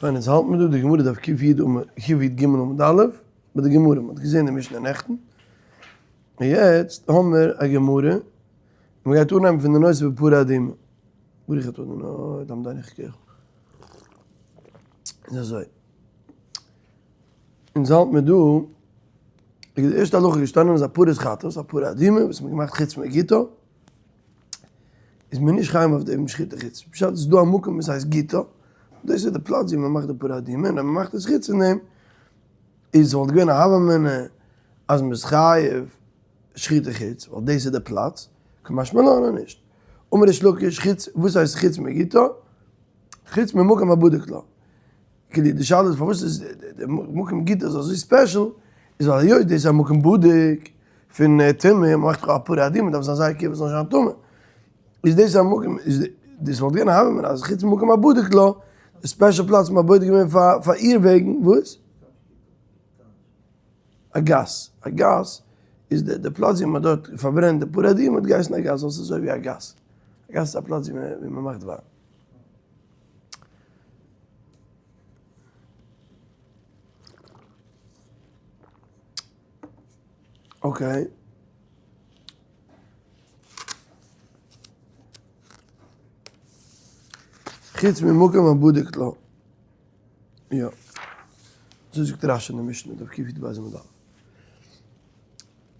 פיין אונז האלט מיר דא די גמרא דף קי"ג עמוד א', ביי די גמרא, מ'האט געזען די משנה נעכטן, און יעצט האמיר א גמרא, און מ'גייט אנהייבן פון די נושא פון פרה אדומה, ברוך אתה אדוני למדני חקיך. איז אזוי, אונז האלט מיר דא, איז די ערשטע הלכה געשטאנען אז א פרת חטאת, א פרה אדומה וואס מ'האט געמאכט חוץ מגיטו, איז מען נישט חייב אויף דעם שחיטה חוץ, פשט איז דא א מקום וואס הייסט גיטא, דאס איז די פלאץ ווי מען מאכט די פרה אדומה, און אז מען מאכט עס חוץ פון דעם, איז וואלט געווען א הוה אמינא אז מען איז חייב שחיטה חוץ, ווייל דאס איז די פלאץ, קא משמע לן אז נישט. אמר ריש לקיש חוץ, וואס הייסט חוץ מגיטא? חוץ ממקום הבדוק לה. כאילו די שאלה איז פארוואס איז די מקום גיטא איז אזוי special, איז ווייל היות דאס איז א מקום בדוק פון טומאה, מען מאכט דאך א פרה אדומה דארף זיין זייער careful ס'זאל נישט זיין טמא, איז דאס א מקום, איז דאס וואלט געווען א הוה אמינא אז חוץ ממקום הבדוק לה, די special פלאץ מען האט בודק געווען פאר איר וועגן, וואס? א גאס, א גאס איז די פלאץ ווי מען האט דארט פארברענט די פרה אדומה האט געהייסן א גאס, ווייל ס'איז אזוי ווי א גאס, א גאס איז א פלאץ ווי מען מאכט וויין. Okay. חוץ ממקום הבדוק לה. יא. אזוי זאגט רשי אין די משנה, דף קי"ב עמוד א'.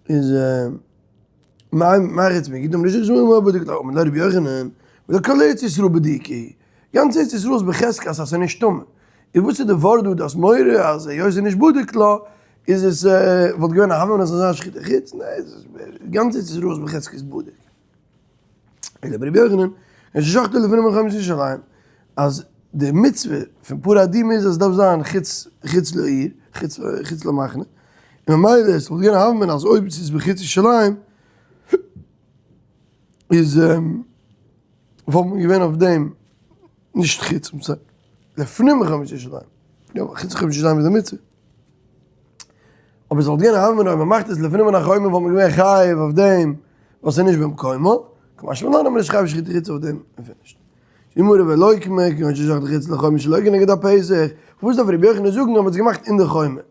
איז מאי חוץ מגיטא אמר ריש לקיש ממקום הבדוק לה, אמר ליה רבי יוחנן, והא כל ארץ ישראל בדוקה היא, גאנץ ארץ ישראל איז בחזקת אז ס'איז נישט טמא. איז וואס איז די ווארט דא דאס מורא אז היות ס'איז נישט בדוק לה איז עס וואלט געווען א הוה אמינא אז ס'זאל זיין שחיטה חוץ? ניין, גאנץ ארץ ישראל איז בחזקת בדוק. אלא ברבי יוחנן, ששחטו לפנים מן חומת ירושלים, אז די מצוה פון פרה אדומה איז אז עס דארף זיין חוץ חוץ לעיר, חוץ חוץ למחנה, און ממילא עס וואלט געווען א הוה אמינא אז אויב עס איז בחוץ ירושלים איז וואלט מען געווען אויף דעם נישט חוץ, לפנים מחומת ירושלים, יא חוץ מחומת ירושלים איז די מצוה. אבער עס וואלט געווען א הוה אמינא אויב מען מאכט עס לפנים מן החומה וואלט מען געווען חייב אויף דעם ווייל ס'איז נישט במקומו, קא משמע לן אז מען איז נישט חייב שחיטה חוץ אויף דעם און פינישט. גמרא ולוקמה כגון ששחטו חוץ לחומה שלא כנגד הפתח, פארוואס דארף רבי יוחנן זאגן אז מען האט עס געמאכט אין די חומה?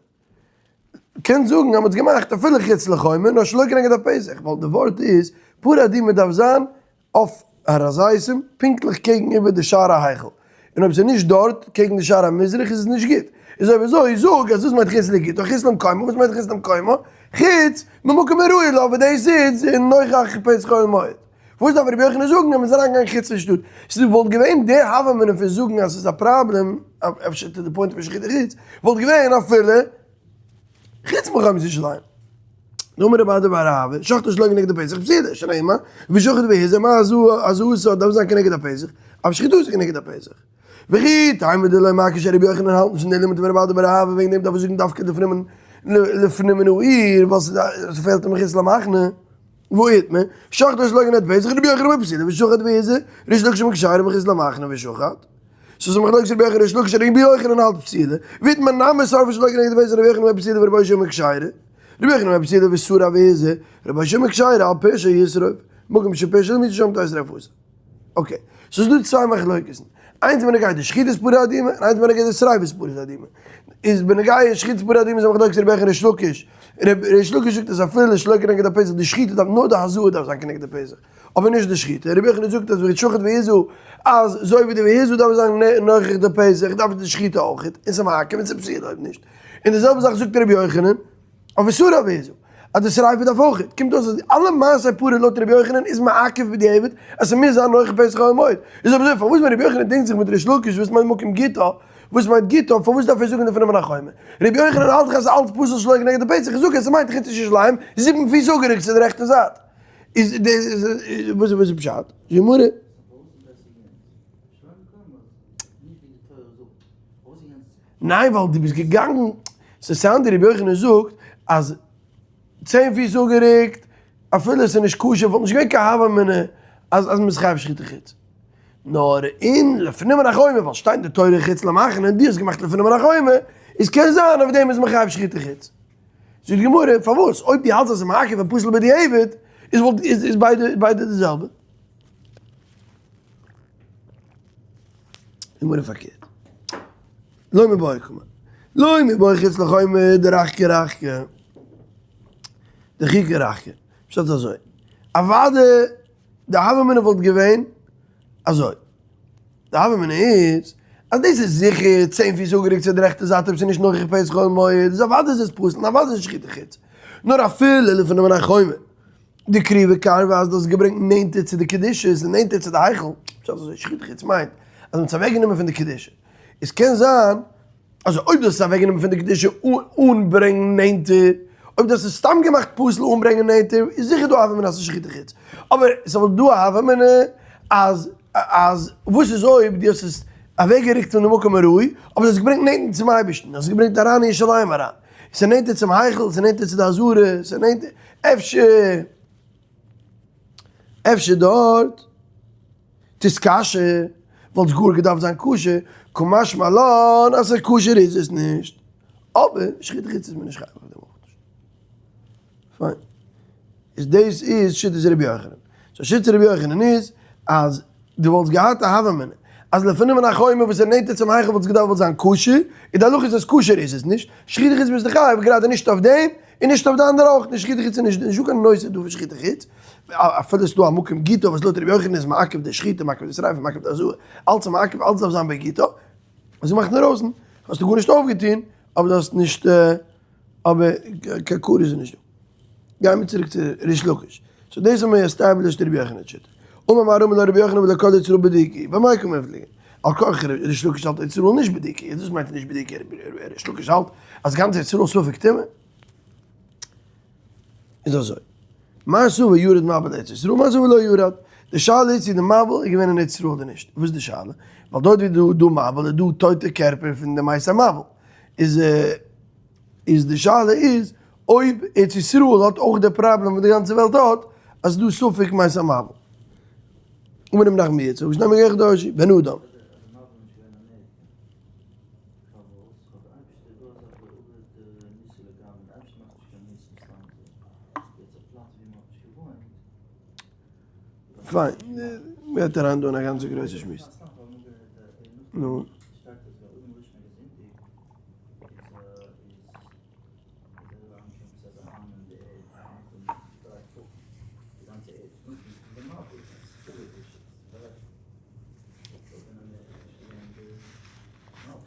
קען זאגן אז מען האט עס געמאכט אפילו חוץ לחומה נאר שלא כנגד הפתח, ווייל די ווארט איז פרה אדומה דארף זיין אויף הר הזיתים, פונקטליך קעגן איבער די שער ההיכל, און אויב ס'איז נישט דארט, קעגן די שער המזרח, איז עס נישט גוט. איז אויב אזוי, זאג אז דאס מיינט חוץ לגיטא, חוץ למקומו, וואס מיינט חוץ למקומו? חוץ ממקום הראוי לו, וואס דאס איז אין נוכח פתח אוהל מועד. וואס דארף רבי יוחנן זאגן אז מ'איז אריינגעגאנגען חוץ לשטאט? ס'וואלט געווען די הוה אמינא פון זאגן אז ס'איז א פראבלעם, אפשר to the point פון שחיטה חוץ, וואלט געווען אפילו חוץ מחומת ירושלים. דאמר רב אדא בר אהבה, שחטו שלא כנגד הפתח פסולה, שנאמר, ושחט והזה, מה הזאתו דארף זיין כנגד הפתח, אף שחיטתו כנגד הפתח. וכי תימא דלא מקיש רבי יוחנן האלט נישט אין די לימוד פון רב אדא בר אהבה וועגן דעם דארף ער זאגן דווקא לפנים מן העיר ווייל ס'פעלט אים מחוץ למחנה. והא איתמר, שחטו שלא כנגד הפתח, רבי יוחנן אומר פסולה, ושחט והזה, ריש לקיש אומר כשרה מחוץ למחנה ושחט. ס'איז א מחלוקת רבי יוחנן ריש לקיש רבי יוחנן האלט פסולה, ואיתמר נמי שרפו שלא כנגד הפתח רבי יוחנן אומר פסולה ורבי אושעיא אומר כשרה. רבי יוחנן אומר פסולה ושרף והזה, רבי אושעיא אומר כשרה על פשע ישרוף, מקום שפשע למיתה שם תהא שריפתו. Okay, ס'איז דא צוויי מחלוקת'ן, איינס בנוגע די שחיטת פרה אדומה און איינס בנוגע די שריפת פרה אדומה. איז בנוגע שחיטת פרה אדומה איז א מחלוקת רבי יוחנן ריש לקיש, ריש לקיש זאגט אז אפילו שלא כנגד הפתח די שחיטה דארף נאר די הזאה דארף זיין כנגד הפתח, אבער נישט די שחיטה, רבי יוחנן זאגט אז ושחט והזה אז אזוי ווי די והזה דארף זיין נוכח די פתח דארף די שחיטה אויך, און ס'איז מעכב און ס'איז פסול אויב נישט. און די זעלבע זאך זאגט רבי יוחנן אויף ושרף והזה אז די שריפה דארף אויך, קומט אויס אז אלע מעשי פרה לויט רבי יוחנן איז מעכב בדיעבד אז ס'מוז זיין נוכח פתח אוהל מועד, איז אויב אזוי פארוואס ווען רבי יוחנן דינגט זיך מיט ריש לקיש וואס מיינט מקום גיטו, וואס מיינט גיטו, פארוואס דארף ער זאגן לפנים מן החומה? רבי יוחנן האלט דאך אז אלץ פסול שלא כנגד הפתח, איך זאג אז ס'מיינט חוץ ירושלים, זיבן פיס אפגערוקט צו די רעכטע זייט. איז וואס איז פשט? גמרא. ניין ווייל דו ביסט געגאנגען, ס' sound ווי רבי יוחנן זאגט אז צען פיס אפגערוקט אפילו עס איז נישט כשר וואלט נישט געווען קיין הוה אמינא אז אז מ'איז חייב שחיטה חוץ. נאר אין לפנים מן החומה ווייל שטייט אין די תורה חוץ למחנה און דו האסט געמאכט לפנים מן החומה איז קען זיין אויף דעם איז מען חייב שחיטה חוץ. זאגט די גמרא פארוואס אויב דו האלטסט אז ס'איז מעכב און פסול בדיעבד איז וואלט איז ביידע ביידע די זעלבע. גמרא פארקערט. לא מיבעיא קאמר. לא מיבעיא חוץ לחומה דרחקה רחקה. דרחיקה רחקה. פשט איז אזוי. אוואדע די הוה אמינא וואלט געווען אזוי. די הוה אמינא איז אז דאס איז זיכער צען פיס אפגערוקט צו די רעכטע זייט אויב ס'איז נישט נוכח פתח אוהל מועד איז אוודאי איז עס פסול און אוודאי איז עס שחוטי חוץ. נאר אפילו לפנים מן החומה דקריבה קרבה אז דאס געברענגט נענטער צו די קדושה און נענטער צו די היכל. פשט אזוי שחוטי חוץ מיינט אז מ'האט עס אוועקגענומען פון די קדושה. עס קען זיין אז אויב דו האסט עס אוועקגענומען פון די קדושה אן ברענגן נענטער, אויב דו האסט עס סתם געמאכט פסול אן ברענגען נענטער, איז זיכער דא א הוה אמינא אז ס'איז שחוטי חוץ. אבער עס איז אבער דא א הוה אמינא אז אז וואס איז אויב דו האסט עס אוועקגערוקט פון די מקום הראוי, אבער דו האסט געברענגט נענטער צום אייבערשטן, האסט געברענגט אריין אין ירושלים אריין, עס איז נענטער צום היכל, עס איז נענטער צו די עזרה, עס איז נענטער, אפשר אפשר דארט. תתכשר, וואלט עס גאר געדארפט זיין כשר, קא משמע לן אז ס'איז כשר איז עס נישט, אבער שחוטי חוץ איז מען נישט חייב אויף דעם אויך נישט. פיין. איז דאס איז שיטת רבי יוחנן. so שיטת רבי יוחנן איז אז דו וואלסט געהאט א הוה אמינא אז לפנים מן החומה וואס איז נענטער צום היכל וואלט עס געדארפט וואלט זיין כשר, איז די הלכה איז אז כשר איז עס נישט, שחוטי חוץ ביסטו חייב גראדע נישט אויף דעם און נישט אויף די אנדערע אויך נישט, שחוטי חוץ איז נישט נישטא קיין נושא דא פון שחוטי חוץ. אפילו ס'איז דא א מקום גיטו וואס לויט רבי יוחנן איז מעכב די שחיטה, מעכב די שריפה, מעכב די הזאה, אלץ איז מעכב, אלץ דארף זיין בגיטו, אז מ'מאכט אינדרויסן, האסטו גארנישט אויפגעטון, אבער דו האסט נישט, אבער קיין כרת איז נישט דא. גייען מיר צוריק צו ריש לקיש. so דאס האבן מיר established רבי יוחנן'ס שיטה. אמר מר אמר לו רבי יוחנן ולא כל ארץ ישראל בדיקה, במאי קמיפלגי? על כרחך ריש לקיש האלט ארץ ישראל נישט בדיקה, איז דאס מיינט נישט בדיקה, ריש לקיש האלט אז גאנץ ארץ ישראל ספק טומאה? איז אזוי, מר סבר ירד מבול לארץ ישראל, מר סבר לא ירד. די שאלה איז צו די מבול איז געווען אין ארץ ישראל אדער נישט. וואס איז די שאלה? ווייל דארט ווי דא דא מבול איז דא טויטע קערפער פון די מתי המבול. איז איז די שאלה איז אויב ארץ ישראל האט אויך די פראבלעם וואס די גאנצע וועלט האט, אז ס'איז דא ספק מתי המבול. אמר רב נחמן בר יצחק, שנאמר געכט דרשי, בן אדם. פארוואס? האט די אייבערשטער דא אזא געארבעט די ניסי לגמרי, די אייבערשטער מאכט נישט קיין ניסים סתם אזוי, יעצט א פלאץ ווי מען האט נישט געוואוינט. פיין, מ'גייט אריין דא אין א גאנצע גרויסע שמועס. נו.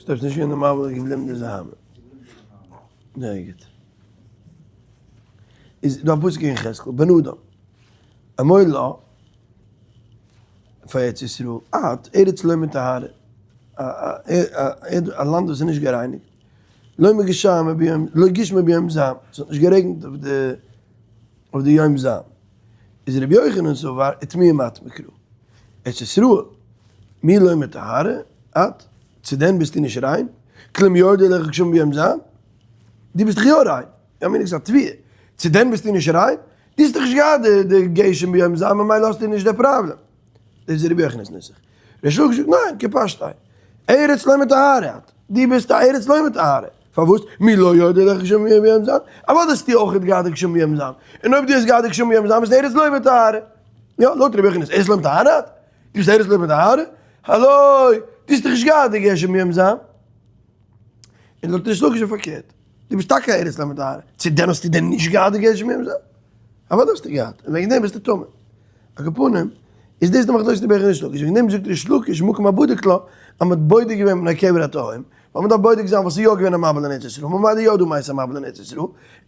שטארבסט נישט ווען די מבול איז געבליבן די זהב. זייער גוט. איז דא א פסוק אין יחזקאל, בן אדם, אמור לה, פאר ארץ ישראל, את ארץ לא מטהרה, א לאנד וואס איז נישט גערייניגט, לא מגשם ביום, לא גשמה ביום זעם, עס האט נישט גערעגנט אויף די אויף די יום זעם. איז רבי יוחנן סבר, וטמואים את מקרא. ארץ ישראל, מי לא מטהרה את? צו דען ביסטו נישט ריין? כלום יורדו עליך גשמים ביום זעם? דו ביסט דאך יא ריין, יא מיר איז א תביעה, צו דען ביסטו נישט ריין? דו האסט דאך נישט געהאט די גשם ביום זעם ממילא האסטו נישט די פראבלעם. דאס איז רבי יוחנן'ס נוסח. ריש לקיש זאגט ניין, כפשטיה. ארץ לא מטהרה את, דו ביסט א ארץ לא מטהרה. פארוואס? מי לא יורדו עליך גשמים ביום זעם? אוודאי האסטו אויך געהאט די גשמים ביום זעם. און אויב דו האסט געהאט די גשמים ביום זעם ביסטו ארץ לא מטהרה. יא, לויט רבי יוחנן איז ארץ לא מטהרה את? דו ביסט ארץ לא מטהרה? האלוי! דו האסט דאך נישט געהאט די גשם ביום זעם. און לויט ריש לקיש איז פארקערט. דו ביסט טאקע ארץ לא מטהרה. צו דען האסטו דען נישט געהאט די גשם ביום זעם? אוודאי האסטו געהאט. און וועגן דעם ביסטו טמא. על כל פנים, איז דאס די מחלוקת רבי יוחנן ריש לקיש. וועגן דעם זאגט ריש לקיש מקום הבדוק לה, אז מ'האט בודק געווען מפני קבר התהום, ווייל מ'דארף בודק זיין וואס איז יא געווען א מבול אין ארץ ישראל, ממילא יא דא מתי המבול אין ארץ ישראל,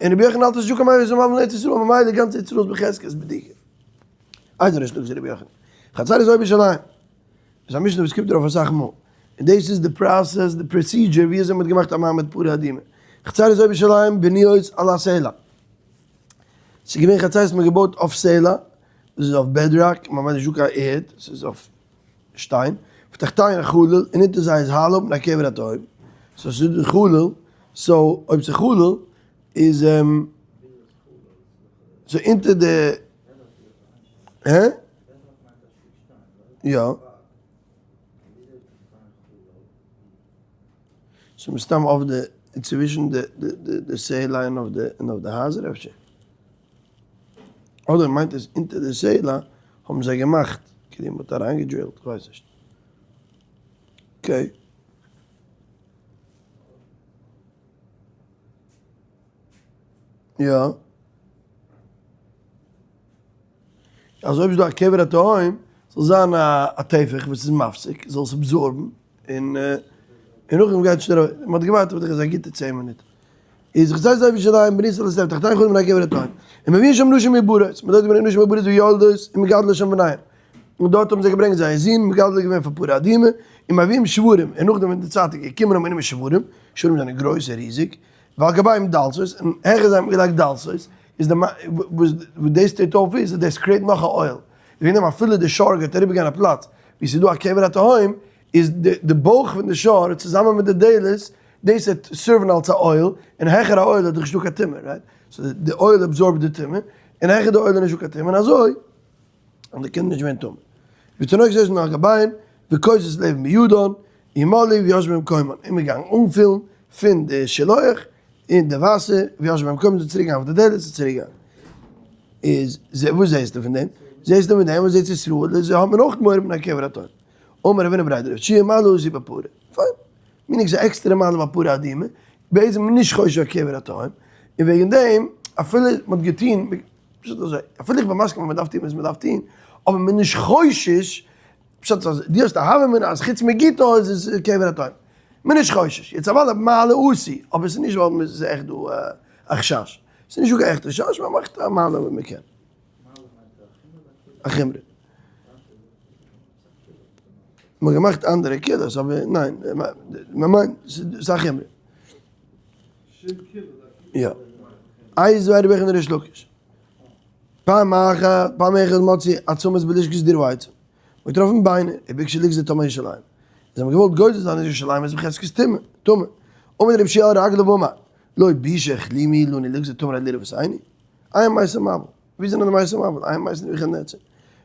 און רבי יוחנן האלט עס נישטא קיין מתי המבול אין ארץ ישראל, ממילא די גאנצע ארץ ישראל איז בחזקת בדיקה. איזהו ריש לקיש רבי יוחנן. חצרות בירושלים. איז א משנה וואס קומט ארויף אסאך מאל. און דאס איז די process, די procedure ווי אזוי מ'האט געמאכט א מעמד פרה אדומה. חצרות בירושלים בנויות על הסלע. ס'איז געווען חצרות מ'האט געבויט אויף סלע, דאס איז אויף bedrock, ממילא נישטא קיין ערד, ס'איז אויף שטיין, ותחתיהן חלל, און אונטער זיי איז hollow מפני קבר התהום, so ס'איז דא חלל, so אויב ס'איז חלל איז so אונטער די, הע? יא. ס'איז מסתם אויף די, צווישן די די סלע און אויף די און אויף די הייזער אפשר. אדער מיינט עס אונטער די סלע האבן זיי געמאכט כאילו מ'האט אריינגעדרילט, כ'ווייס נישט. okay. יא. אז אויב איז דא א קבר התהום, זאל זיין א טפח וואס איז מפסיק, זאל עס absorb ן, און און נאכדעם גייט שוין ארויף, מען האט געווארט אויף דיך איז א גוטע 10 מינוט. איז איך זיי זיי ווי שליים בניסן לסלב תחתיך חוץ מן הקבר התהום. און מביאין שם נשים מעוברות, מען האט דארט געברענגט נשים מעוברות ויולדות, און מגדלות שם בניהם. און דארט האבן זיי געברענגט זייער זון, מגדל געווען פאר פרה אדומה, און מביאים שוורים, און נאכדעם ווען די צייט איז געקומען האט מען גענומען שוורים, שוורים זענען גרויס און ריזיג, ועל גביהם דלתות, און העכער זיי האט מען געלייגט דלתות, איז די וואס דאס טוט אויף איז אז דאס create נאך א אוהל, וועגן דעם אפילו די שור גייט אריבער גיין א פלאץ ווי ס'איז דא א קבר התהום, איז די בויך פון די שור צוזאמען מיט די דלת, דאס וועט serve ן אלס א אוהל, און העכער א אוהל איז דאך נישטא קיין טומאה, right? so די אוהל absorb ט די טומאה, און העכער די אוהל איז נישטא קיין טומאה, און אזוי האבן די קינדער נישט געווען טמא. ותינוקות יושבין על גביהן, וכוסות לבן בידן, ימלאו וישבו במקומן, און מ'איז געגאנגען אנפילן פון די שילוח אין די וואסער, וישבו במקומן זיי צוריק גיין אויף די דלת און צוריק גיין. איז וואס זעסטו פון דעם? זעסטו פון דעם אז ארץ ישראל איז האט מען אויך מורא פון א קבר התהום. אמר רב הונא בריה דרב יהושע מעלה עשו בפרה. פיין. meaning ס'איז עקסטערע מעלה ביי פרה אדומה, בעצם איז מען נישט חושש א קבר התהום, און וועגן דעם אפילו מ'האט געטון, פשוט אזוי, אפילו איך בין מסכים אז מ'דארף טון וואס מ'דארף טון, אבער מ'איז נישט חושש, פשט אז דו האסט א הוה אמינא אז חוץ מגיטו איז עס קבר התהום. מ'איז נישט חושש. יעצט אוודאי מעלה עשו, אבער ס'איז נישט ווייל ס'איז עכט דא א חשש. ס'איז נישט דא קיין עכטע חשש, מ'מאכט א מעלה ווען מ'קען. א חומרא. מ'האט געמאכט אנדערע קולות, אבער ניין, מ'מיינט ס'איז א חומרא. יא. איז ווער וועכן ריש לקיש. פעם אחת, פעם אחת מצאו עצמות בלשכת דיר ווייצן. מ'האט געטראפן ביינער, וביקשו לגזור טומאת ירושלים. זיי האבן געוואלט גוזר זיין אז ירושלים איז בחזקת טומאה. טמא. עמד רבי יהושע על רגליו ואמר, לא בושה וכלימה לנו לגזור טומאה על עיר אבותינו. אין מתי מבול. ווי זענען די מתי מבול? אין מתי נבוכדנצר.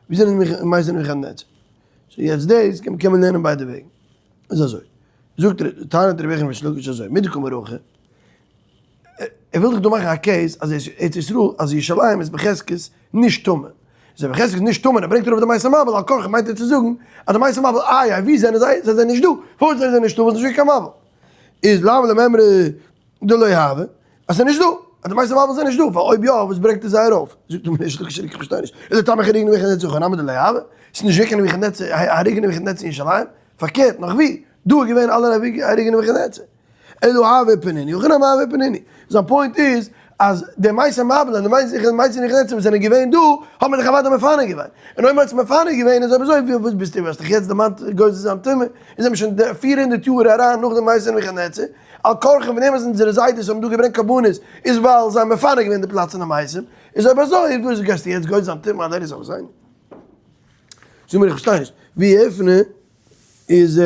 ווי זענען די מתי נבוכדנצר? so יעצט דאס קען מען לערנען ביידע וועגן. איז אזוי. זאגט ר', טענה'ט ר' יוחנן בן ריש לקיש אזוי, מדקאמר הכי, ער וויל דאך דא מאכן א case אז ארץ ישראל, אז ירושלים איז בחזקת נישט טמא. איז ער בחזקת נישט טמא און ער ברענגט ארויף די מתי מבול, על כרחך מיינט ער צו זאגן אז די מתי מבול, איי איי ווי זענען זיי? זיי זענען נישט דא. פארוואס זענען זיי נישטא? ווייל ס'איז נישט געווען קיין מבול. איז לאו למימרא דלא הוה, אז ס'איז נישט דא, אז די מתי מבול זענען נישט דא, ווייל אויב יא וואס ברענגט ער זיי ארויף? זאגט אים ריש לקיש איך פארשטיי נישט, איז לטעמיך הרוגי נבוכדנצר הכא נמי דלא הוה? ס'איז נישט געווען קיין נבוכדנצר, הרוגי נבוכדנצר אין ירושלים? פארקערט, נאך ווי, דא איז געווען אלע הרוגי נבוכדנצר. אלא הוה ופנינו, הכא נמי הוה ופנינו. זיין point איז אז די מתי מבול און די מתי נבוכדנצר וואס זענען געווען דא, האט מען דאך אוודאי מפנה געווען. און אויב מ'האט עס מפנה געווען איז אויב אזוי וואס ביסטו וואס האסט דיך יעצט דערמאנט גוזר זיין טומאה? אונז זעמיר שוין 400 יאר אריין נאך די מתי נבוכדנצר, על כרחם פון דעם אז אונזערע זיידעס האבן דא געברענגט קרבנות איז ווייל זיי האבן מפנה געווען די פלאץ פון די מתים, איז אויב אזוי וואס גייסטו יעצט גוזר זיין טומאה על ערש אבותינו? זאג מיר איך פארשטיי נישט, ואי אפני איז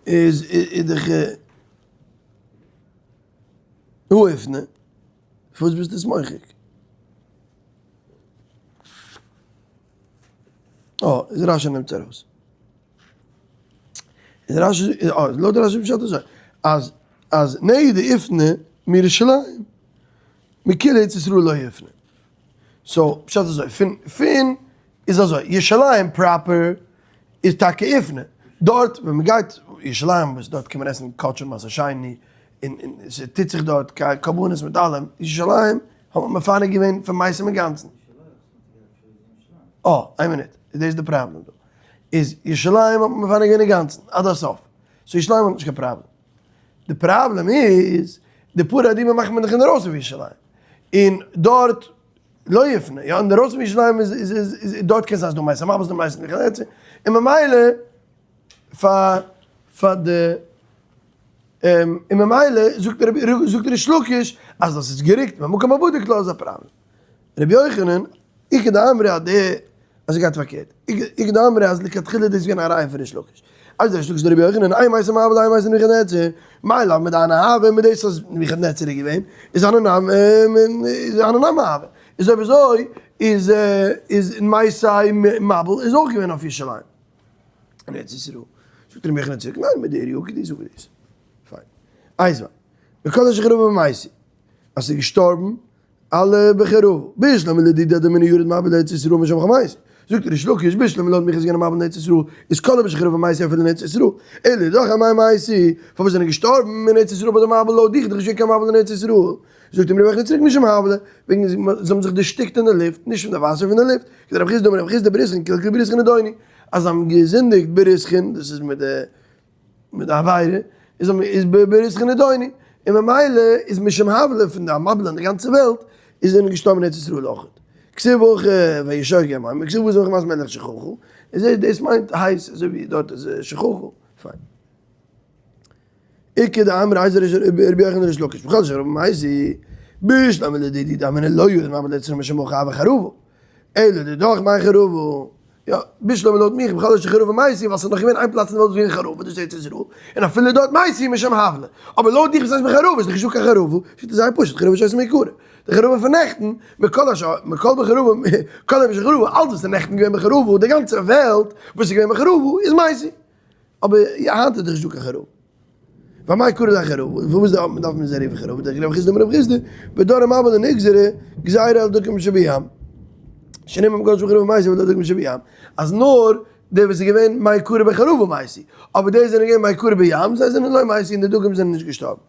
איז איז דאך הא אפני, פארוואס ביסטו עס מוחק? אה, איז רשי נעמט עס ארויס. איז רשי, אה, לויט רשי פשט אזוי, אז אז נהי דאיפני מירושלים, מכול ארץ ישראל לא יפנה. so, פשט אזוי, פון פון איז אזוי, ירושלים proper איז טאקע איפני, דארט ווען מ'גייט ירושלים וואס דארט קען מען עסן קדשים מעשר שני, און און ס'טוט זיך דארט קרבנות מיט אלעם, ירושלים האט מען מפנה געווען פון מתים אינגאנצן. אה, איין מינוט, איז דאס די פראבלעם דא. איז ירושלים האט מען מפנה געווען אינגאנצן, עד הסוף. so ירושלים האט נישט קיין פראבלעם. די פראבלעם איז, די פרה אדומה מאכט מען דאך אינדערויסן פון ירושלים. און דארט לא יפנה, יא, אינדערויסן פון ירושלים איז איז איז איז דארט קען זיין ס'דא מתי מבול ס'דא מתי נבוכדנצר, און ממילא פאר פאר די און ממילא זאגט רבי זאגט ריש לקיש אז דאס איז גערוקט ממקום הבדוק לא איז א פראבלעם. רבי יוחנן, איכא דאמרי אז די אז עס גייט פארקערט, איכא דאמרי אז לכתחילה דאס איז געווען א ראיה פון ריש לקיש. אז ריש לקיש דרבי יוחנן, אין מתי מבול אין מתי נבוכדנצר, מאי לאו מדאני הוה מיט דאס אז נבוכדנצר איז געווען, איז הני נמי איז הני נמי הוה. איז אויב אזוי איז איז מתי מבול איז אויך געווען אויף ירושלים. אין ארץ ישראל. זאגט רבי יוחנן צוריק, ניין מדעירי' כדי זאג דאס. פיין. איז וכל אשר חרוב במעשי. אז ס'איז געשטארבן אלע בחרוב. בשלמא לדידי דמינא ירד מבול לארץ ישראל משם חמייס. זאגט ריש לקיש בשלמא לויט מיך איז געווען א מבול אין ארץ ישראל, איז כל הבשחרבה מתו אפילו אין ארץ ישראל, אלא לדידך אמאי מתו, פארוואס זענען געשטארבן אין ארץ ישראל ביי די מבול לויט דיך איז דאך נישט געווען קיין מבול אין ארץ ישראל, זאגט אים רבי יוחנן צוריק משום הבלע, וועגן זיי האבן זיך דערשטיקט אין די לופט, נישט פון די וואסער פון די לופט, כדרב חסדא אמר רב חסדא בריתכין קלקלו בריתכין נידונו, אז זיי האבן געזינדיגט בריתכין, דאס איז מיט די מיט די עבירה, איז איז בריתכין נידונו, און ממילא איז משום הבלע פון די מבול אין די גאנצע וועלט, איז זענען געשטארבן אין ארץ ישראל אויך. כתיב הכא וישכו המים, וכתיב התם וחמת מלך שככה, איז דאס מיינט הייס אזוי ווי דארט איז שככה, פיין. איכא דאמרי איז רבי יוחנן ריש לקיש בכל אשר רבי מייסי בשלמא לדידי דאמינא לא ירד מבול ארץ ישראל משום הכי הוה חרבה אלא לדידך מאי חרבה יא בשלמא לויט מיך בכל אשר חרבה מתו ווייל ס'איז נאך געווען איין פלאץ אין די וועלט וואס איז געווען חרבה דאס איז ארץ ישראל און אפילו דארט מתו משום הבלע אבער לויט דיך וואס הייסט בחרבה איז דאך נישטא קיין חרבה פשוט איז זייער פשוט חרבה שהיתה מעיקרא די חרבה פון נעכטן מכל אשר מכל בחרבה כל אשר חרבה אלץ וואס איז נעכטן געווען בחרבה די גאנצע וועלט וואס איז געווען בחרבה איז מתו. אבער היינט איז דאך נישטא קיין חרוב. ואמאי קרא לה חרוב? פארוואס דארף מען זיי רופן חרוב? דכי רב חסדא אמר רב חסדא, בדור המבול נגזרה גזירה על דגים שבים. שנאמר בכל שבחרוב מתו ועל דגים שבים. אז נאר דער וואס איז געווען מעיקרא בחרוב מתו. אבער די זענען געווען מעיקרא בים, זיי זענען לא מתו און די דגים זענען נישט געשטארבן.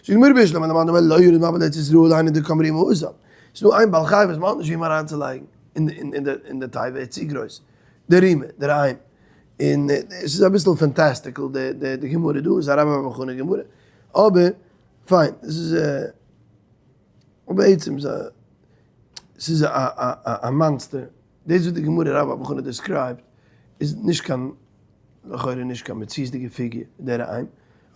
זאגט די גמרא בשלמא למאן דאמר לא ירד מבול לארץ ישראל היינו דקם רימה התם. ס'איז דא איין בעל חי וואס מ'האט נישט ווי אים אריינצולייגן אין די תיבה, ער איז צו גרויס. דער רימה, דער ראם. און עס איז אביסל fantastical די די גמרא דא, איז א רבה בר בר חנה גמרא, אבער פיין, עס איז בעצם איז א, עס איז א א א monster, דאס וואס די גמרא רבה בר בר חנה describe ט איז נישט קיין, לכאורה נישט קיין מציאות'דיגע פיגור דער ראם,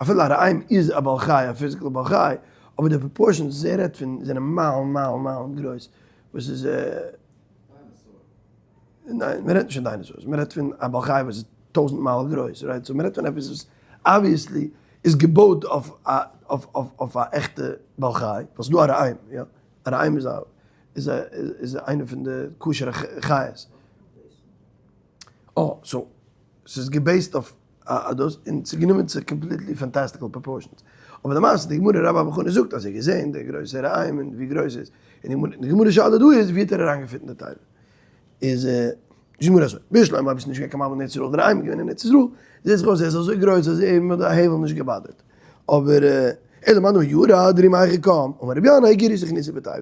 אפילו א ראם איז א בעל חי, א physical בעל חי, אבער די proportions וואס ער רעדט פון זענען מיילן מיילן מיילן גרויס, וואס איז. ניין, מען רעדט נישט פון dinosaurs, מען רעדט פון א בעל חי וואס איז טויזנט מייל גרויס, right? So מען רעדט פון עפעס וואס obviously איז געבויט אויף א אויף אויף אויף א עכטע בעל חי, ווייל ס'איז דא א ראם, יא? א ראם איז א איז א איז איינע פון די כשר'ע חיות. אה, so ס'איז גע base ט אויף א דאס, און ס'איז גענומען צו completely fantastical proportions. אבער למעשה די גמרא רבה בר בר חנה זאגט אז ער האט געזען די גרויסע ראם און ווי גרויס ער איז, און די גמרא שאלה דא איז ווי האט ער אריינגעפיט אין די תיבה. איז די גמרא אזוי, בשלמא אויב עס איז נישט געווען קיין מבול אין ארץ ישראל דער ראם איז געווען אין ארץ ישראל, זעט זיך אויס ער איז אזוי גרויס אז אים האט די הבל נישט געבאדערט. אבער אלא מאן דאמר ירד רימה היכי קם, אמר רבי ינאי גיריות הכניסו בתיבה,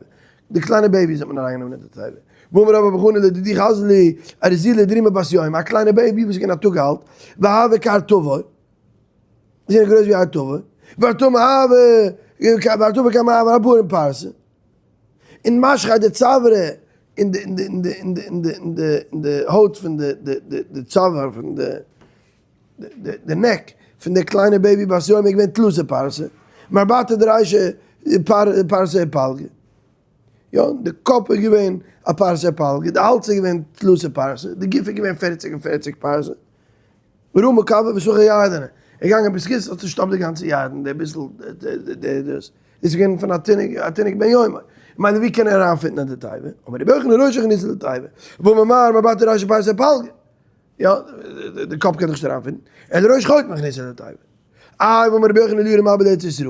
די קליינע babies האט מען אריינגענומען אין די תיבה. ואמר רבה בר בר חנה לדידי חזי לי ארזילא דרימא בת יומא, א קליינע baby וואס איז געווען א טאג אלט, והוה כארטבא, איז געווען גרויס ווי ארטבא, וארטבא הוה, וארטבא כמה הוה ארבעים פרסה, און משכיה דצווארא אין די אין די אין די אין די אין די אין די אין די הויט פון די די די די צוואר פון די די neck פון די קליינע baby בת יומא איז געווען תלתא פרסי, מרבעתא דרישא פרסה ופלגא. יא, די קאפ איז געווען א פרסה ופלגא, די האלז איז געווען תלתא פרסי, די גוף איז געווען פערציג און פערציג פרסה. רמא כוה וסכא ירדנא, ער איז געגאנגען בזכות האט צושטאפט די גאנצע ירדן, די ביסל די דאס איז געווען פון א תינוק א תינוק בן יומו, כ'מיין ווי קען ער אריינפיטן אין די תיבה, אמר רבי יוחנן ראשו הכניסו לתיבה, ואמר מר מרבעתא דרישא פרסה ופלגא, יא, די קאפ קען דאך נישט אריינפיטן, אלא ראש חוטמו הכניסו לתיבה. איי ואמר רבי יוחנן לא ירד מבול לארץ ישראל,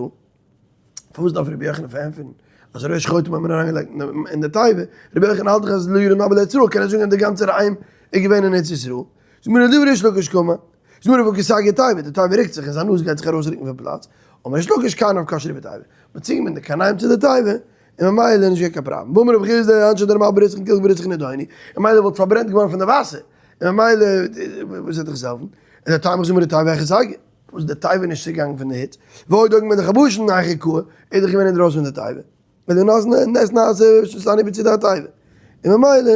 פארוואס דארף רבי יוחנן פארענטפערן אז ראש חוטמו האט מען אריינגעלייגט אין די תיבה, רבי יוחנן האלט דאך אז לא ירד מבול לארץ ישראל, קען ער זאגן אז די גאנצע ראם איז געווען אין ארץ ישראל. זאגט מיר לדברי ריש לקיש קאמר, זאגט מיר והא קא סגיא תיבה, די תיבה רוקט זיך און זיין נאז גייט זיך ארויסרוקן פון פלאץ, אמר ריש לקיש קרניו קשרו בתיבה, מען צוגעבינדן די קרניים צו די תיבה, און ממילא איז נישט געווען קיין פראבלעם. ואמר רב חסדא, אנשי דרמל בריתכין קלקלו בריתכין נידונו, און ממילא וואלט פארברענט געווארן פון די וואסער, און ממילא וואס וועט דיך עס העלפן? און דער תימח זאגט מיר די תיבה היכי סגיא, פארוואס איז די תיבה נישט צוגעגאנגען פון די היץ? ועוד דוגמא מלך הבשן היכי קאי, ער איז דאך געווען אינדרויסן פון די תיבה. ווען די נס נעשה שתני בצידי התיבה, און ממילא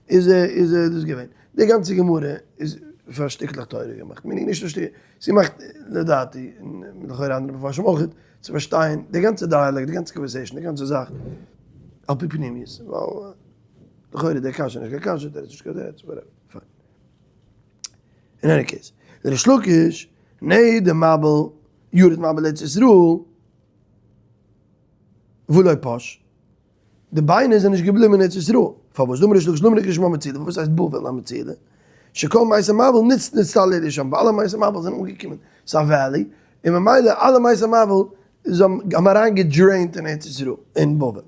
איז איז דאס געווען. די גאנצע גמרא איז פאר שטיקלעך תורה געמאכט, meaning נישט נאר שטיקלעך, ס'איז געמאכט לדעתי, און לכאורה אנדערע מפרשים אויך, צו פארשטיין די גאנצע dialogue, די גאנצע conversation, די גאנצע זאך, על פי פנימיות, ווייל לכאורה די קשיא איז נישט קיין קשיא, תירוץ איז נישט קיין תירוץ, whatever, פיין. אין any case, ריש לקיש, נע די מבול, יורד מבול לארץ ישראל, ולא פש. די ביינער זענען נישט געבליבן אין ארץ ישראל. פארוואס? דאמר ריש לקיש למה נקרא שמה מצילה? פארוואס הייסט בבל א מצילה? שכל מתי המבול ניצ נצטלו לשם, ווייל אלע מתי המבול זענען אנגעקומען צו א valley, און ממילא אלע מתי המבול האבן אריין גע drain ט אין ארץ ישראל, אין בבל.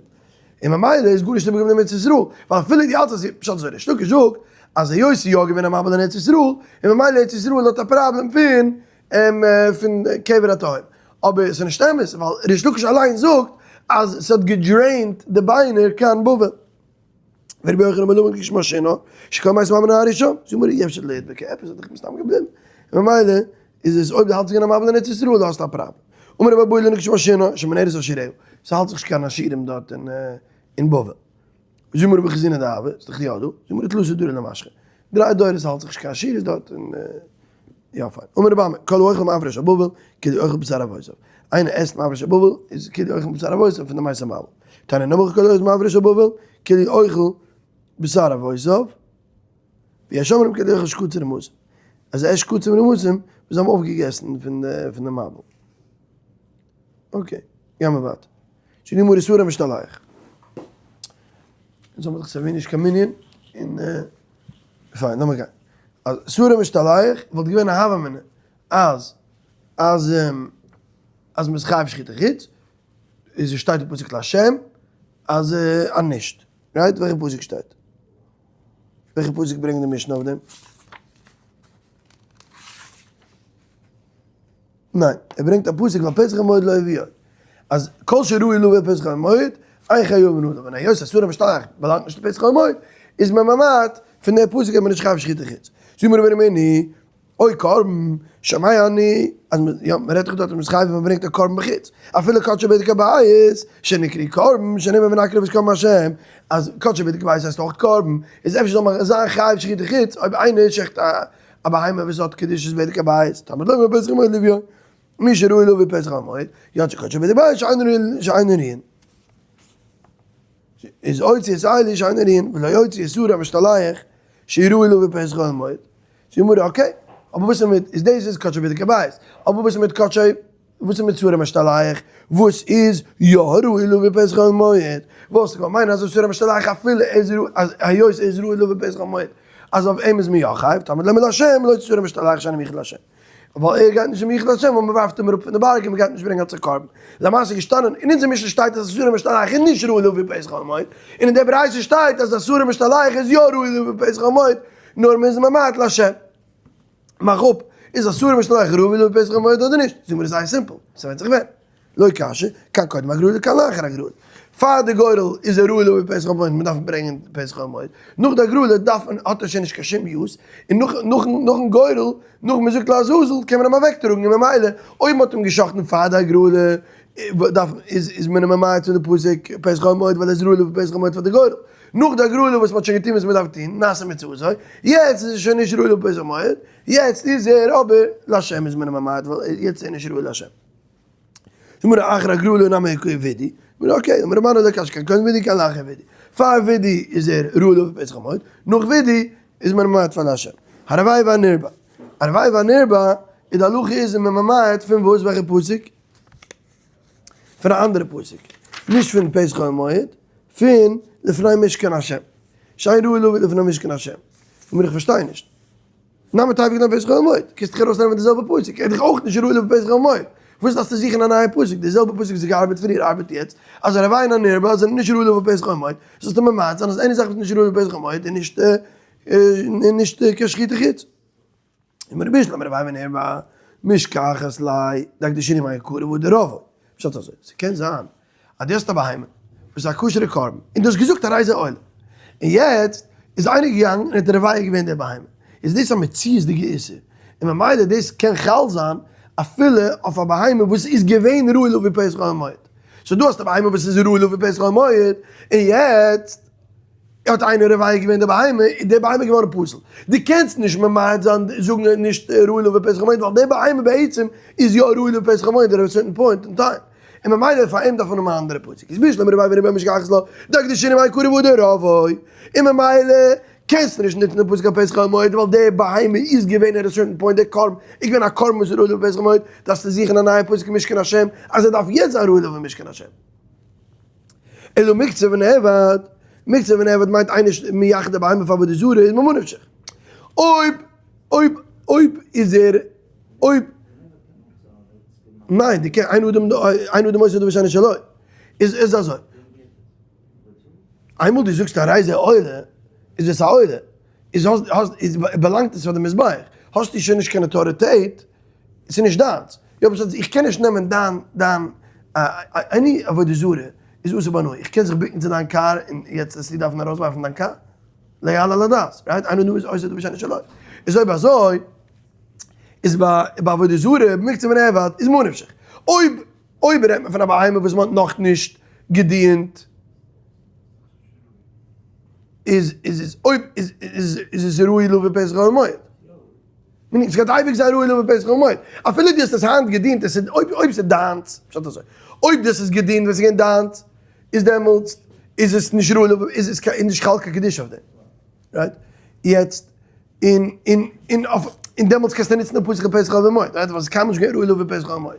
און ממילא איז גארנישט איבערגעבליבן אין ארץ ישראל, ווייל אפילו די אלטע פשט אזוי ריש לקיש זאגט. אז היות ס'איז יא געווען א מבול אין ארץ ישראל, און ממילא ארץ ישראל האט א פראבלעם פון פון קבר התהום. אבער ס'איז נישט אמת, ווייל ריש לקיש אליין זאגט אז ס'האט געדרעינט די ביינער קיין בבל. ורבי יוחנן מלמד כשמה שינה, שכל מעשה מבול נהר ראשון, זאגט מיר אי אפשר להדבק, עפעס האט דאך מסתם געבליבן, און ממילא איז עס אויב דו האלטסט געווען א מבול אין ארץ ישראל האסטו א פראבלעם. אמר רבי אבהו לא כשמה שינה, שמנהרת אשירהו, ס'האלט זיך נישט קיין עשירים דארט אין בבל. זאג מיר רבי חזינא דאהבה, איז דאך יא דא, זאג מיר תלתא דרי למשכא, דריי דורות האלט זיך נישט קיין עשירות דארט און יא פיין. אמר רבי אמי, כל האוכל מעפרא של בבל, כאילו אוכל בשר אבותיו. איינער עסט מעפרא של בבל, איז כאילו אוכל בשר אבותיו פון די מתי המבול. תנא נמוך כל האוכל מעפרא של בבל, כאילו אוכל בשר אבותיו. ויש אומרים כאילו אוכל שקצים ורמשים. אז ער עסט שקצים ורמשים, וואס זיי האבן אויפגעגעסן פון די מבול. okay, גיימער ווייטער. שנאמר שעיר המשתלח. אונז האבן דאך סייווי נישט קיין מנין, און פיין, לאמיר גיין. אז שעיר המשתלח וואלט געווען א הוה אמינא אז אז אז מ'איז חייב שחוטי חוץ, איז עס שטייט אין פסוק להשם אז אז נישט. right? וועלכע פסוק שטייט? וועלכע פסוק ברענגט די משנה אויף דעם? ניין, ער ברענגט א פסוק ווייל פסח המועד לא הביאו, אז כל שראוי לבא פסח המועד, אין חייבין עליו, און היות אז שעיר המשתלח באלאנגט נישט צו פסח המועד, איז מען ממעט פון דער פסוק אז מען איז נישט חייב שחוטי חוץ. זאג מיר רבינו מני, או קרבן, שומע אני, אז מען, יא, מען רעדט דאך דארט אז מען איז חייב ווען מען ברענגט א קרבן בחוץ, אפילו קדשי בדק הבית, שנקראו קרבן, שנאמר ונקריב את קרבן השם, אז קדשי בדק הבית הייסט אויך קרבן, איז אפשר זאל מען זיין חייב שחוטי חוץ אויב איינער שעכט א א בהמה וואס האט קדושת בדק הבית, תלמוד לומר פסח המועד לוויו, מי שראוי להביא פסח המועד, יצא קדשי בדק הבית שאין ראויין. איז הוציא את אלו שאין ראויין, ולא יוציא שעיר המשתלח שראוי להביא פסח המועד. זאגט די גמרא okay, אבער וואס איז מיט, איז דאס איז קדשי בדק הבית, אבער וואס איז מיט קדשי וואס איז מיט שעיר המשתלח וואס איז יא ראוי להביא פסח המועד? וואלסטו געוואלט מיינען אז שעיר המשתלח אפילו איז ראוי אז היות ער איז ראוי להביא פסח המועד אז אויף אים איז מען יא חייב, תלמוד לומר להשם לא שעיר המשתלח שאינו מיוחד להשם. ווייל ער גייט נישט מיוחד להשם ווייל מען ווארפט אים אראפ פון די בארג און מען גייט נישט ברענגען אלס א קרבן. למעשה איז געשטאנען אין אונזער משנה שטייט אז שעיר המשתלח איז נישט ראוי להביא פסח המועד, און אין די ברייתא שטייט אז שעיר המשתלח איז יא ראוי להביא פסח המועד נאר מען איז ממעט להשם. מאך אפ, איז שעיר המשתלח ראוי להביא פסח המועד אדער נישט? זאג מיר איז זייער simple, ס'ווענדט זיך ווען. לא קשיא, כאן קודם הגרלה כאן לאחר הגרלה. פאר די גורל איז ער ראוי להביא פסח המועד, מ'דארף ברענגען פסח המועד. נאך די הגרלה דארף מען, האט ער שוין נישט קיין שום use, און נאך נאכן נאכן גורל, נאך מ'זאגט לעזאזל, קען מען אים אוועקטראגן, און ממילא אויב מ'האט אים גע'שחט'ן פאר די הגרלה, דארף איז איז מען אים ממעט פון די פסוק פסח המועד ווייל ער איז ראוי להביא פסח המועד פאר די גורל. נאך די הגרלה וואס מ'האט שוין געטון וואס מ'דארף טון, נעשה מצוה, יעצט איז ער שוין נישט ראוי להביא פסח המועד, יעצט איז ער אבער להשם איז מען אים ממעט ווייל יעצט איז ער נישט ראוי להשם. גמרא אחר הגרלה נמי איכא וידוי, גמרא okay, אמר ר' מנא לא קשיא כאן קודם וידוי כאן לאחר וידוי, פאר וידוי איז ער ראוי להביא פסח המועד, נאך וידוי איז מען ממעט פאר להשם. הרובע והנרבע, הרובע והנרבע איז די הלכה איז מען ממעט פון וואס וועלכע פסוק? פון א אנדערע פסוק, נישט פון פסח המועד, פון לפני משכן השם, שאין ראוי להביא לפני משכן השם, גמרא איך פארשטיי נישט. נאמען טייפ איך דעם פסח המועד, קענסט דיך ארויסנעמען די זעלבע פסוק, ער איז דאך אויך נישט ראוי לפסח המועד, וואס דארפסטו זוכן א נייע פסוק, די זעלבע פסוק וואס האט געארבעט פריער ארבעט יעצט, אז הרובע און הנרבע זענען נישט ראוי לפסח המועד, זאלסטו ממעט זיין אז any זאך וואס איז נישט ראוי לפסח המועד איז נישט נישט קיין שחוטי חוץ. אמר בשלמא הרובע והנרבע, משכחת ליה, דאקדישינהו מעיקרא והדר רבעוה, פשט אזוי, ס'קען זיין אז דו האסט א בהמה וואס איז א כשר'ע קרבן, און דו האסט געזאגט הרי זה עולה, און יעצט איז איינער געגאנגען און האט רובע געווען די בהמה, איז דאס א מציאות'דיגע איסור, און ממילא דאס קען חל זיין אפילו אויף א בהמה וואס איז געווען ראוי להביא פסח המועד. so דו האסט א בהמה וואס איז ראוי להביא פסח המועד, און יעצט האט איינער רובע געווען די בהמה, איז די בהמה געווארן פסול. דו קענסט נישט ממעט זיין זאגן נישט ראוי להביא פסח המועד, ווייל די בהמה בעצם איז יא ראוי להביא פסח המועד at a certain point אין time. און ממילא פאר אים דארף מען האבן א אנדערע פסוק. איז בשלמא הרובע והנרבע משכחת לה, דאקדישינהו מעיקרא והדר רבעוה. און ממילא קענסטו נישט נוצן די פסוק אויף פסח המועד ווייל די בהמה איז געווען at a certain point, די קרבן איז געווען א קרבן וואס איז ראוי להביא פסח המועד, דארפסטו זוכן א נייע פסוק אין משכן השם אז ער דארף יעצט זיין ראוי להביא משכן השם. אלא מוקצה ונאבד, מוקצה ונאבד מיינט איינער מייחד די בהמה פאר עבודה זרה איז ממה נפשך. אויב אויב אויב איז ער אויב ניין די קען אין אדם אין אדם עושה דבר שאינו שלו איז איז אזוי איינמאל דו זאגסט הרי זה עולה איז עס א עולה. איז האסט האסט איז באלאנגט עס פאר די מזבח, האסטו שוין נישט קיין אויטאריטעט, עס איז נישט דיינס, יא פשט איז איך קען נישט נעמען דיין דיין any עבודה זרה איז אסור בהנאה, איך קען זיך בוקן צו דיין קאר און יעצט וועסטו דארפן ארויסווארפן דיין קאר? לא יעלה על הדעת, right? איינער דא איז עושה דבר שאינו שלו, איז אויב אזוי איז ביי עבודה זרה מוקצה ונאבד איז מה נפשך, אויב אויב רעדט מען פון א בהמה וואס מען האט נאכנישט געדינט איז איז איז אויב איז איז איז עס ראוי לבא פתח אוהל מועד. מיינט עס גייט אייביג זיין ראוי לבא פתח אוהל מועד. אפילו דו האסט עס היינט געדינט עס איז אויב אויב ס'איז דיינס, פשט אזוי, אויב דו האסט עס געדינט ווען ס'איז געווען דיינס, איז דעמאלטס איז עס נישט ראוי לבא איז עס קיין נישט חל קיין קדושה אויף דעם. right? יעצט און און און אויף און דעמאלטס קענסטו נוצן די פסוק פתח אוהל מועד, right? ווייל ס'איז קיינמאל נישט געווען ראוי לבא פתח אוהל מועד.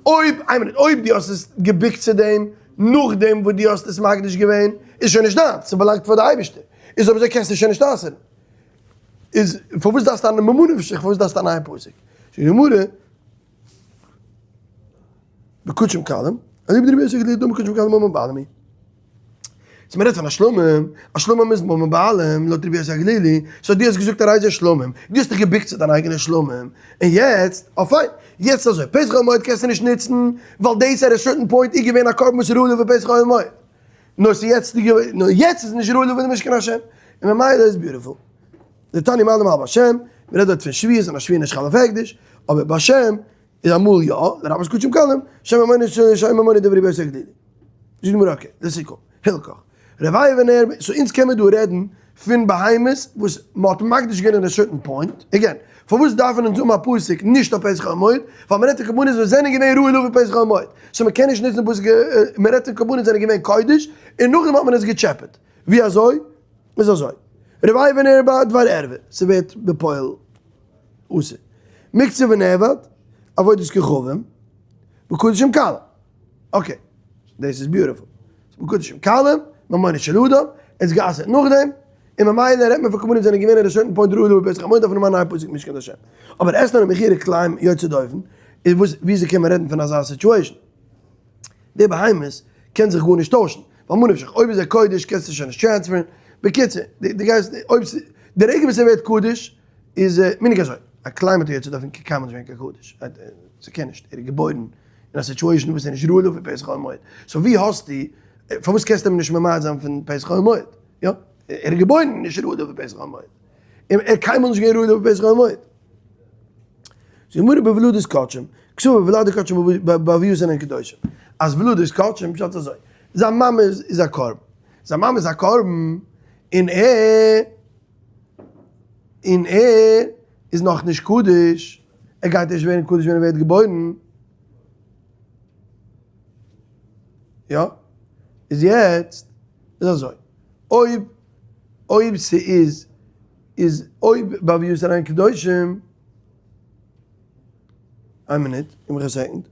אויב, איין מינוט, אויב דו האסט עס געבוקט צו דעם נאכדעם וואס דו האסט עס מקדיש געווען, איז שוין נישט דיינס, ס'באלאנגט פאר די אייבערשטער, איז אויב אזוי קענסטו שוין נישט אסר'ן. איז פארוואס דארפסטו א ממה נפשך, פארוואס דארפסטו א נייע פסוק? זאגט די גמרא, בקדשים קלים, אליבא דרבי יוסי הגלילי דאמר קדשים קלים ממון בעלים היא. אז מ'רעדט פון א שלמים, א שלמים איז ממון בעלים, לויט רבי יוסי הגלילי, so דו האסט געזאגט הרי זה שלמים, דו האסט דיך געבוקט צו דיין אייגענע שלמים, און יעצט, אה פיין, יעצט אזוי, פתח אוהל מועד קענסטו נישט נוצן, ווייל דאס at a certain point איז געווען א קרבן וואס איז ראוי לבא פתח אוהל מועד. נאר ס'איז יעצט נאר יעצט איז נישט ראוי לבא למשכן השם, און ממילא איז beautiful. דתניא מעלים על בשם, מ'רעדט דארט פון שבועות און א שבועה נישט חל אויף הקדש, אבער בשם איז אמאל יא, לרבות קדשים קלים, שם ממונו שם ממונו דברי בית הגלילי. זאגט די גמרא okay, לסיכום, הלכך, רבעי ונר, so אונז קען מען דא רעדן פון בהמות וואס מ'האט מקדיש געווען אין א certain point, again, פארוואס דארפן אונז האבן א פסוק נישט אויף פתח אוהל מועד, ווייל מ'רעדט פון קרבנות וואס זענען געווען ראוי לבא פתח אוהל מועד, so מ'קען נישט נוצן פסוק, מ'רעדט פון קרבנות זענען געווען קודש, און נאכדעם האט מען עס געטשעפעט, ווי אזוי? איז אזוי, רבעי ונר ביי דבר ערווה, ס'ווערט בפועל אסור, מוקצה ונאבד, עבודת כוכבים, בקדשים קלים. okay, דאס איז beautiful. בקדשים קלים, ממונו של אדם, עס גע'אסר'ט נאכדעם, און ממילא רעדט מען פון קרבנות זענען געווען at a certain point ראוי לבא פתח אוהל מועד דארף מען האבן א נייע פסוק משכן השם. אבער אתנן ומכירה כלאים יוצא דופן, איז וואס וויאזוי קען מען רעדן פון אזא situation? די בהמות קען זיך גארנישט טוישן, ווייל מה נפשך, אויב איז ער קודש קענסטו שוין נישט transfer ן, בקיצור, די גייסט, אויב ס'איז, די רגע וואס ער ווערט קדוש, איז מנהג אזוי, א כלאים מיט א יוצא דופן קען קיינמאל נישט ווערן קיין קדוש, ס'קען נישט, ער איז געבוירן אין א situation וואס איז נישט ראוי לבא פתח אוהל מועד, so ווי האסטו, פארוואס קענסטו אים נישט ממעט זיין פון פתח אוהל מועד? יא, ער איז געבוירן נישט ראוי לבא פתח אוהל מועד, און ער איז קיינמאל נישט געווען ראוי לבא פתח אוהל מועד. זאגט די גמרא בוולדות קדשים, כתוב ולדי קדשים באביו זענען קדושים, אז ולדות קדשים פשט אזוי, זיין מאמע איז א קרבן, זיין מאמע איז א קרבן, און ער און ער איז נאך נישט קדוש, ער גייט ערשט ווערן קדוש ווען ער ווערט געבוירן, יא? איז יעצט איז אזוי, אויב אויב ס'איז איז אויב באביו זענען קדושים, איין מינוט, גיב מיך א second.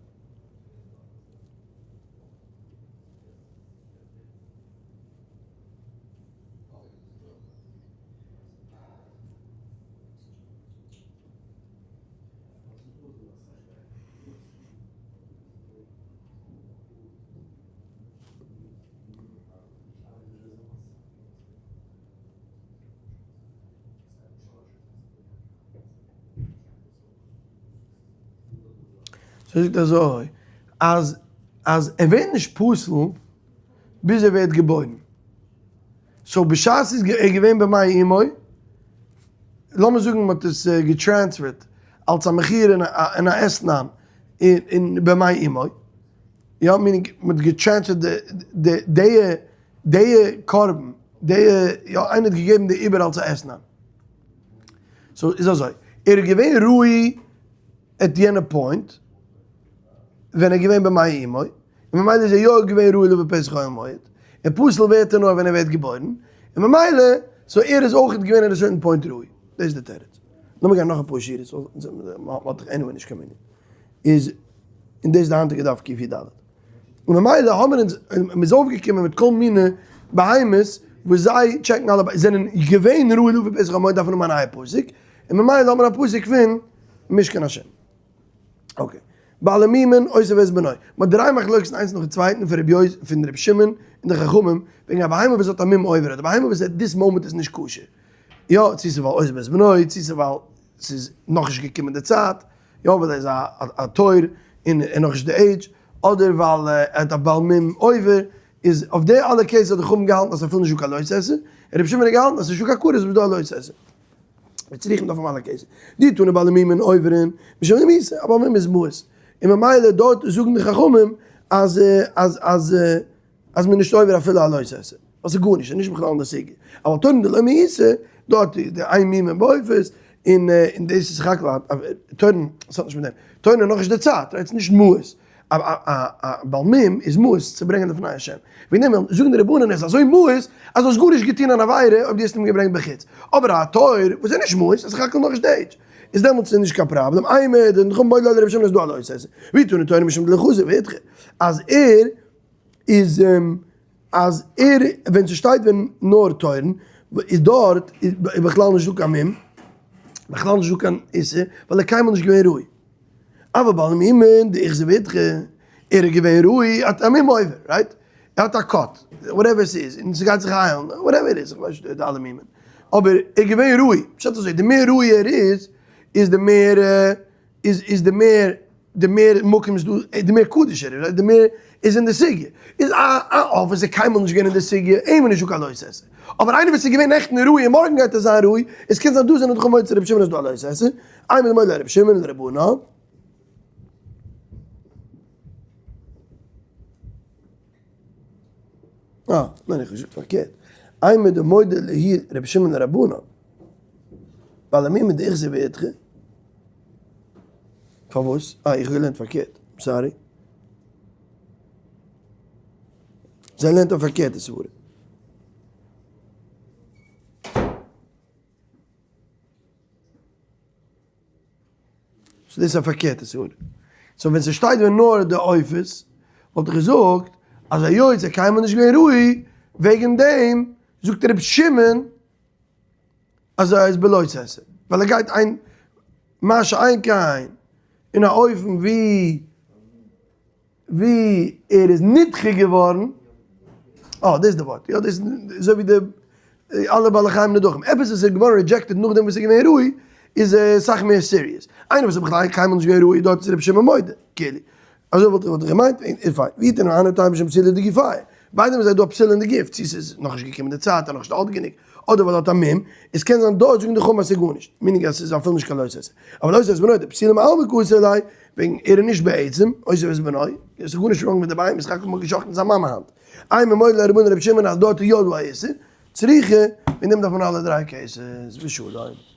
זאגט אזוי אז אז ער ווערט נישט פסול ביז ער ווערט געבוירן. so בשעת איז ער געווען במעי אמו, לאמיר זאגן מ'האט עס גע transfer ט אלס א מכירה אין א אתנן אין במעי אמו, יא meaning מ'האט גע transfer ט די די די קרבן, די יא איינער האט געגעבן די עובר אלס א אתנן. so איז אזוי, ער איז געווען ראוי at יענע point ווען ער איז געווען במעי אמו, און ממילא איז ער יא געווען ראוי לבא פתח אוהל מועד, און פסול ווערט ער נאר ווען ער ווערט געבוירן, און ממילא so ער איז אויך געווען at a certain point ראוי. דאס איז די תירוץ. לאמיר גיין נאך אפאר שורות, ווייל מ'האט דאך anyway נישט קיין מנין. איז, און דאס איז די היינטיגע דף קי"ד. און ממילא האבן אונז, מ'איז אויפגעקומען מיט כל מיני בהמות וואס זיי טשעקן אלע, זענען געווען ראוי לבא פתח אוהל מועד דארף מען האבן א נייע פסוק, און ממילא האט מען א פסוק פון משכן השם. okay. בעלי מומין עוזב את בנו. מ'האט דריי מחלוקת'ן איינס נאכן צווייטן פון רבי יוסי פון רבי שמעון און די חכמים וועגן א בהמה וואס האט א מום עובר, די בהמה וואס at this moment איז נישט כשר. יא, צו ס'איז ווייל עוזב את בנו, צו ס'איז ווייל ס'איז נאכנישט געקומען די צייט, יא ווייל ער איז א תור און ער נאכנישט די עידזש, אדער ווייל ער האט א בעל מום עובר, איז אויף די אלע cases האט די חכמים געהאלטן אז אפילו נישט דא קיין לא תעשה, און רבי שמעון האט געהאלטן אז ס'איז נישטא קיין כרת אויב איז דא א לא תעשה. וצריכים דארף האבן אלע cases. די תנא בעלי מומין עוברין, משום דמיעסא, א בעל מום איז מואס. און ממילא דארט זאגן די חכמים אז אז אז אז מ'איז נישט עובר אפילו א לא תעשה. ווייל ס'איז גארנישט, ס'איז נישט בכלל אין די סוגיא. אבל תורין דלא מאיסא, דארט איז די אין מומין בעופות, און און דאס איז סך הכל א תורין, ס'האט נישט מיט דעם. תורין איז נאכנישט די צייט, right? ס'איז נישט מואס. א בעל מום איז מואס צו ברענגען לפני השם. וועגן דעם זאגן די רבנן ער איז אזוי מואס אז דו האסט גארנישט געטון אן עבירה אויב דו האסט אים געברענגט בחוץ. אבער א תור וואס איז נישט מואס, איז סך הכל נאכנישט די עידזש. איז דעמאלטס איז נישט קיין פראבלעם. אימא דחכמים מודו ליה לרבי שמעון איז דא א לא תעשה. ואי תנא תורין משום דלא חזי ואידחי. אז ער איז אז ער ווען ס'שטייט ווען נאר תורין איז דארט איז בכלל נישט דא קיין מום, בכלל נישט דא קיין איסור, ווייל ער איז קיינמאל נישט געווען ראוי. אבל בעל מומין דאיחזי ואידחי, ער איז געווען ראוי, האט א מום עובר, right? ער האט א cut, whatever ס'איז, און ס'גייט זיך היילן, whatever איט איז, איך ווייס נישט די אלע מומין, אבער ער איז געווען ראוי, פשט אזוי, די מער ראוי ער איז, איז די מער, איז איז די מער, די מער מקום איז דא, די מער קדוש ער איז, די מער איז אין די סוגיא, איז א א עוף וואס איז קיינמאל נישט געווען אין די סוגיא, אים איז נישטא קיין לא תעשה, אבער איינער וואס איז געווען נעכטן ראוי און מארגן גייט ער זיין ראוי, עס קען זיין דא זענען דאך מוצאי רבי שמעון איז דא א לא תעשה, אימא דמודה ליה רבי שמעון לרבנן. אה, ניין איך האב געזאגט פארקערט. אימא דמודה ליה רבי שמעון לרבנן. בעל מומין דאיחזי ואידחי. פארוואס? אה, איך האב געלערנט פארקערט. Sorry. זיי לערנט א פארקערטע סברה. So דאס איז א פארקערטע סברה. So ווען ס'שטייט ווען נאר די עופות, וואלט איך געזאגט אז היות ער איז קיינמאל נישט געווען ראוי, וועגן דעם זאגט רבי שמעון אז ער איז בלא תעשה, ווייל ער גייט איין מה שאין כן אין א אופן ווי ווי ער איז נדחה געווארן, אה דאס איז די ווארט, יא דאס איז אזוי ווי די אלע בעלי חיים נדחים, עפעס וואס איז געווארן rejected נאכדעם וואס איז געווען ראוי, איז אסאך מער serious, איינער וואס איז בכלל קיינמאל נישט געווען ראוי דארט איז רבי שמעון מודה, כאילו, אזוי וואלט איך געמיינט, און פיין, ואי תנא היינו טעמא משום פסולא דגופיה, ביידע האבן זיי דא א פסול אין די גוף, צו ס'איז נאכנישט געקומען די צייט, ער איז נאכנישט אלט גענוג, אדער ווייל ער האט א מום, עס קען זיין דארט זאגן די חכמים אז ס'איז גארנישט, meaning אז ס'איז אפילו נישט קיין לא תעשה, אבל עוזב את בנו דפסולא מעלמא קאתי ליה, וועגן ער איז נישט בעצם עוזב את בנו, עס איז גארנישט wrong מיט די בהמה, סך הכל מ'האט געשחט'ן זיין מאמע היינט. אימא מודה ליה לרבנן רבי שמעון אז דארט איז יא דא א איסור, צריכא, וועגן דעם דארף מען אלע דריי cases, ושלום.